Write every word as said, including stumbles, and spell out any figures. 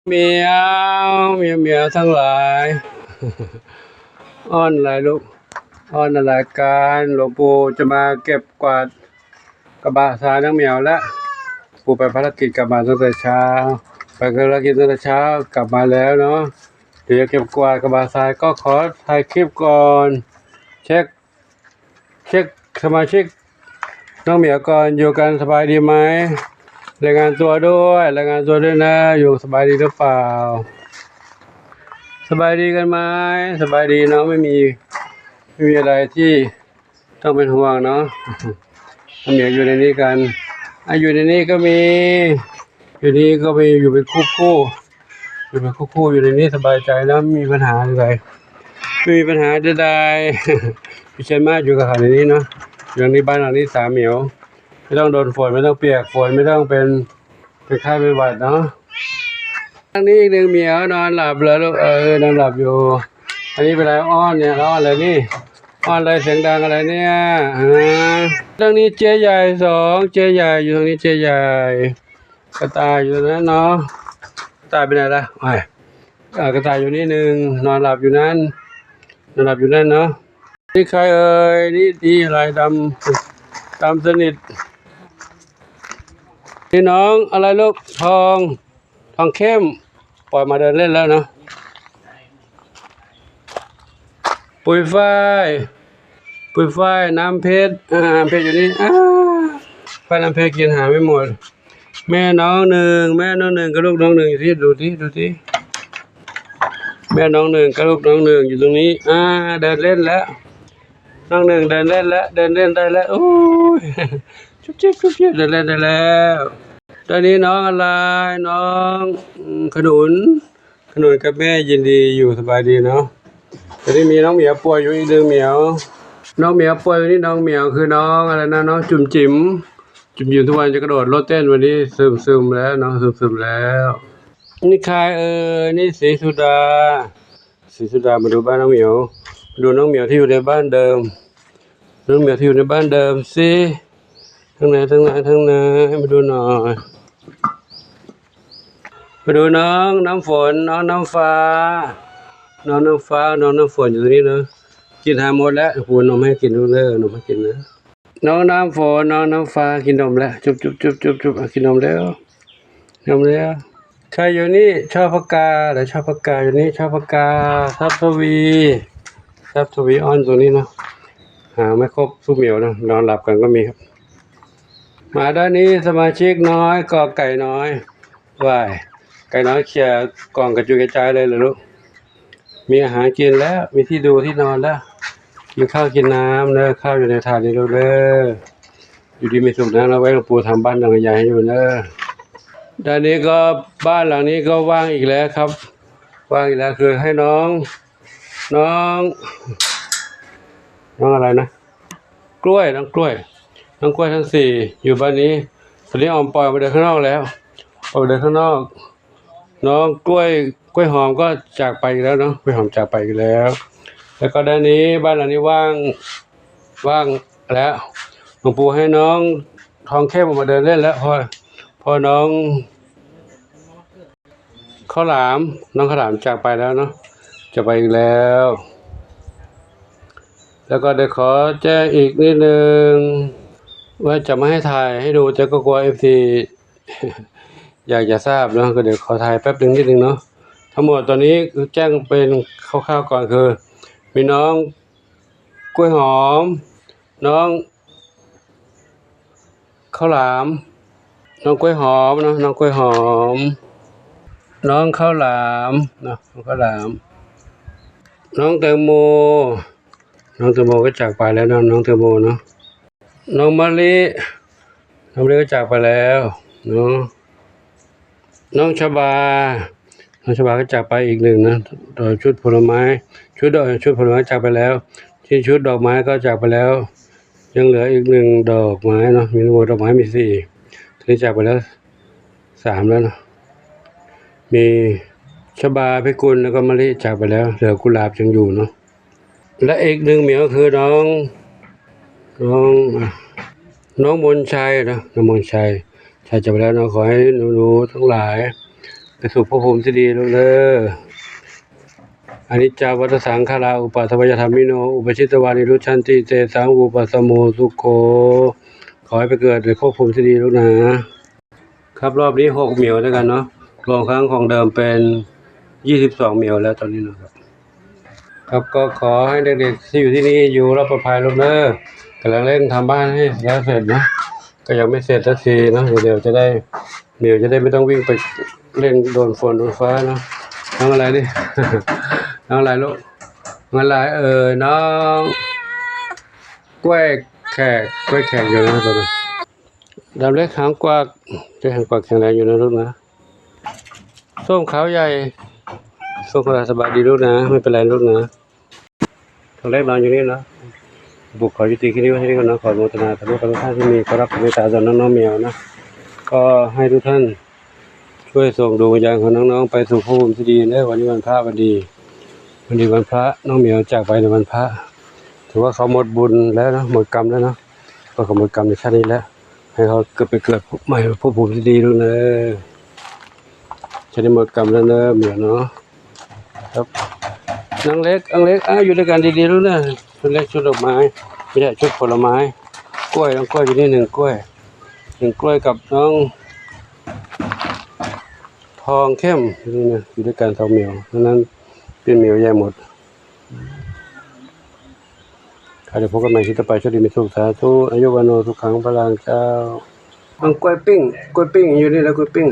เหมียวเหมียวเหมียวทั้งหลาย อ้อนอะไรลูก อ้อนอะไรกัน หลวงปู่จะมาเก็บกวาดกระบะทรายน้องเหมียวละ ปู่ไปภารกิจกลับมาตั้งแต่เช้า ไปภารกิจตั้งแต่เช้ากลับมาแล้วเนาะ เดี๋ยวจะเก็บกวาดกระบะทรายก็ขอถ่ายคลิปก่อน เช็ค เช็คสมาชิกน้องเหมียวก่อน อยู่กันสบายดีไหม รายงานตัวด้วย รายงานตัวด้วยนะ อยู่สบายดีหรือเปล่า สบายดีกันไหม สบายดีเนาะ ไม่มี ไม่มีอะไรที่ต้องเป็นห่วงเนาะ น้องเหมียวอยู่ในนี้กัน อ่ะ อยู่ในนี้ก็มี อยู่นี่ก็มี อยู่เป็นคู่คู่ อยู่เป็นคู่คู่ อยู่ในนี้สบายใจนะ ไม่มีปัญหาอะไร ไม่มีปัญหาใดๆ พี่เชนมาอยู่กับเขาในนี้เนาะ อยู่ในบ้านหลังนี้สามเหมียว ไม่ต้องโดนฝน ไม่ต้องเปียกฝน ไม่ต้องเป็น เป็นไข้เป็นหวัดเนาะ ทางนี้อีกหนึ่งเหมียวนอนหลับเลยลูก เออ นอนหลับอยู่ อันนี้เป็นไรอ้อนเนี่ย อ้อนอะไรนี่ อ้อนอะไรเสียงดังอะไรเนี่ย อ่า ทางนี้เจ๊ใหญ่สอง เจ๊ใหญ่อยู่ทางนี้ เจ๊ใหญ่ กระต่ายอยู่นั้นเนาะ กระต่ายไปไหนละ อ่ะ อ่ะ กระต่ายอยู่นี่หนึ่ง นอนหลับอยู่นั่น นอนหลับอยู่นั่นเนาะ นี่ใครเอ่ย นี่ นี่อะไรดำ ดำสนิท นี่น้องอะไรลูก ทอง ทองเข้ม ปล่อยมาเดินเล่นแล้วเนาะ ปุยฝ้าย ปุยฝ้าย น้ำเพชร อ่า น้ำเพชรอยู่นี่ อ่า ฝ้ายน้ำเพชรกินหาไม่หมด แม่น้องหนึ่ง แม่น้องหนึ่งกับลูกน้องหนึ่งอยู่ที่ ดูที่ ดูที่ แม่น้องหนึ่งกับลูกน้องหนึ่งอยู่ตรงนี้ อ่า เดินเล่นแล้ว น้องหนึ่งเดินเล่นแล้ว เดินเล่นได้แล้ว โอ้ย จุ๊บจิ๊บ จุ๊บจิ๊บ เดินเล่นได้แล้ว ตอนนี้น้องอะไร น้อง อืม ขนุน ขนุนกับแม่ยินดีอยู่สบายดีเนาะ ตอนนี้มีน้องเหมียวป่วยอยู่อีกหนึ่งเหมียว น้องเหมียวป่วยอยู่นี่ น้องเหมียวคือน้องอะไรนะ น้องจุ๋มจิ๋ม จุ๋มจิ๋มทุกวันจะกระโดดโลดเต้น วันนี้ซึมๆแล้ว น้องซึมๆแล้ว นี่ใครเอ่ย นี่ศรีสุดา ศรีสุดา มาดูบ้านน้องเหมียว มาดูน้องเหมียวที่อยู่ในบ้านเดิม น้องเหมียวที่อยู่ในบ้านเดิมสิ ทางไหน ทางไหน ทางไหน มาดูหน่อย มาดูน้องน้ำฝน น้องน้ำฟ้า น้องน้ำฟ้า น้องน้ำฝนอยู่ตรงนี้เนอะ กินหาหมดแล้ว ปู่นมให้กินลูกเด้อ นมให้กินนะ น้องน้ำฝน น้องน้ำฟ้า กินนมแล้ว จุ๊บจุ๊บจุ๊บจุ๊บจุ๊บ อ่ะ กินนมแล้ว นมแล้ว ใครอยู่นี่ ชอบปากกา เดี๋ยวชอบปากกาอยู่นี่ ชอบปากกา ทัพทวี ทัพทวีอ้อนตรงนี้เนาะ หาไม่ครบทุกเหมียวนะ นอนหลับกันก็มีครับ มาด้านนี้สมาชิกน้อย กอไก่น้อย ว่าย ไก่น้อยเขี่ยกล่องกระจุยกระจายเลยเหรอลูก มีอาหารกินแล้ว มีที่ดูที่นอนแล้ว กินข้าวกินน้ำเด้อ ข้าวอยู่ในถาดนี่ลูกเด้อ อยู่ดีมีสุขนะ เราไว้หลวงปู่ทำบ้านหลังใหญ่ให้อยู่เด้อ ด้านนี้ก็บ้านหลังนี้ก็ว่างอีกแล้วครับ ว่างอีกแล้ว คือให้น้อง น้อง น้องอะไรนะ กล้วย น้องกล้วย น้องกล้วยทั้งสี่อยู่บ้านนี้ ตอนนี้ออมปล่อยออกมาเดินข้างนอกแล้ว ออกมาเดินข้างนอก น้องกล้วย กล้วยหอมก็จากไปอีกแล้วเนาะ กล้วยหอมจากไปอีกแล้ว แล้วก็ด้านนี้บ้านหลังนี้ว่าง ว่างแล้ว หลวงปู่ให้น้องทองเข้มออกมาเดินเล่นแล้ว พอ พอน้อง ข้าวหลาม น้องข้าวหลามจากไปแล้วเนาะ จากไปอีกแล้ว แล้วก็เดี๋ยวขอแจ้งอีกนิดนึง ว่าจะไม่ให้ถ่ายให้ดู แต่ก็กลัวเอฟซีอยากจะทราบเนาะ ก็เดี๋ยวขอถ่ายแป๊บนึงนิดนึงเนาะ ทั้งหมดตอนนี้แจ้งเป็นคร่าวๆก่อน คือ มีน้องกล้วยหอม น้อง ข้าวหลาม น้องกล้วยหอมเนาะ น้องกล้วยหอม น้องข้าวหลามเนาะ น้องข้าวหลาม น้องแตงโม น้องแตงโมก็จากไปแล้วเนาะ น้องแตงโมเนาะ น้องมะลิ น้องมะลิก็จากไปแล้วเนาะ น้องชบา น้องชบาก็จากไปอีกหนึ่งนะ ดอกชุดผลไม้ ชุดดอก ชุดผลไม้จากไปแล้ว ที่ชุดดอกไม้ก็จากไปแล้ว ยังเหลืออีกหนึ่งดอกไม้เนาะ มีทั้งหมดดอกไม้มีสี่ ทีนี้จากไปแล้วสามแล้วเนาะ มีชบา พิกุล แล้วก็มะลิจากไปแล้ว เหลือกุหลาบยังอยู่เนาะ และอีกหนึ่งเหมียวคือน้อง น้อง อ่ะ น้องมนชัยนะ น้องมนชัย ชัยจากไปแล้วเนาะ ขอให้หนูๆทั้งหลาย ไปสู่ภพภูมิที่ดีลูกเด้อ อนิจจาวัฏฏสังขารา อุปาทวยธรรมิโน อุปปาทิตวา นิรุจฉันติ เตสัง วุปัสสโม สุโข ขอให้ไปเกิดในภพภูมิที่ดีลูกนะ ครับ รอบนี้หกเหมียวด้วยกันเนาะ รวมทั้งของเดิมเป็นยี่สิบสองเหมียวแล้วตอนนี้นะครับ ครับ ก็ขอให้เด็กๆที่อยู่ที่นี่อยู่รอดปลอดภัยลูกเด้อ กำลังเร่งทำบ้านให้แล้วเสร็จนะ ก็ยังไม่เสร็จสักทีเนาะ เดี๋ยวจะได้ เหมียวจะได้ไม่ต้องวิ่งไปเล่นโดนฝนโดนฟ้าเนาะ น้องอะไรนี่ น้องอะไรลูก น้องอะไรเอ่ย น้อง กล้วยแขก กล้วยแขกอยู่นะตอนนี้ ดำเล็กหางกวัก เจ้าหางกวักแข็งแรงอยู่นะลูกนะ ส้มขาวใหญ่ ส้มขาวสบายดีลูกนะ ไม่เป็นไรลูกนะ ตัวเล็กนอนอยู่นี่นะ บุกขอยุติคลิปไว้ที่นี่ก่อนนะ ขออนุโมทนาสาธุกับทุกท่านที่มีความรักความเมตตาต่อน้องๆแมวนะ ก็ให้ทุกท่านช่วยส่งดวงวิญญาณของน้องๆไปสู่ภพภูมิที่ดีเด้อ วันนี้วันพระวันดี วันดีวันพระ น้องเหมียวจากไปในวันพระ ถือว่าเขาหมดบุญแล้วนะ หมดกรรมแล้วเนาะ ก็เขาหมดกรรมในชาตินี้แล้ว ให้เขาเกิดไปเกิดใหม่ภพภูมิที่ดีลูกเด้อ ชาตินี้หมดกรรมแล้วเด้อเหมียวเนาะ ครับ น้องเล็ก น้องเล็ก อ้าว อยู่ด้วยกันดีๆลูกนะ ชุดเล็กชุดดอกไม้ ไม่ใช่ ชุดผลไม้ กล้วย น้องกล้วยอยู่นี่หนึ่งกล้วย หนึ่งกล้วยกับน้อง ทองเข้ม นี่นะ อยู่ด้วยกันสองเหมียว นั้นเป็นเหมียวใหญ่หมด ครับ เดี๋ยวพบกันใหม่คลิปต่อไป โชคดีมีสุข สาธุ อายุวัณโณ สุขัง พลัง เจ้า น้องกล้วยปิ้ง กล้วยปิ้ง อยู่นี่แล้วกล้วยปิ้ง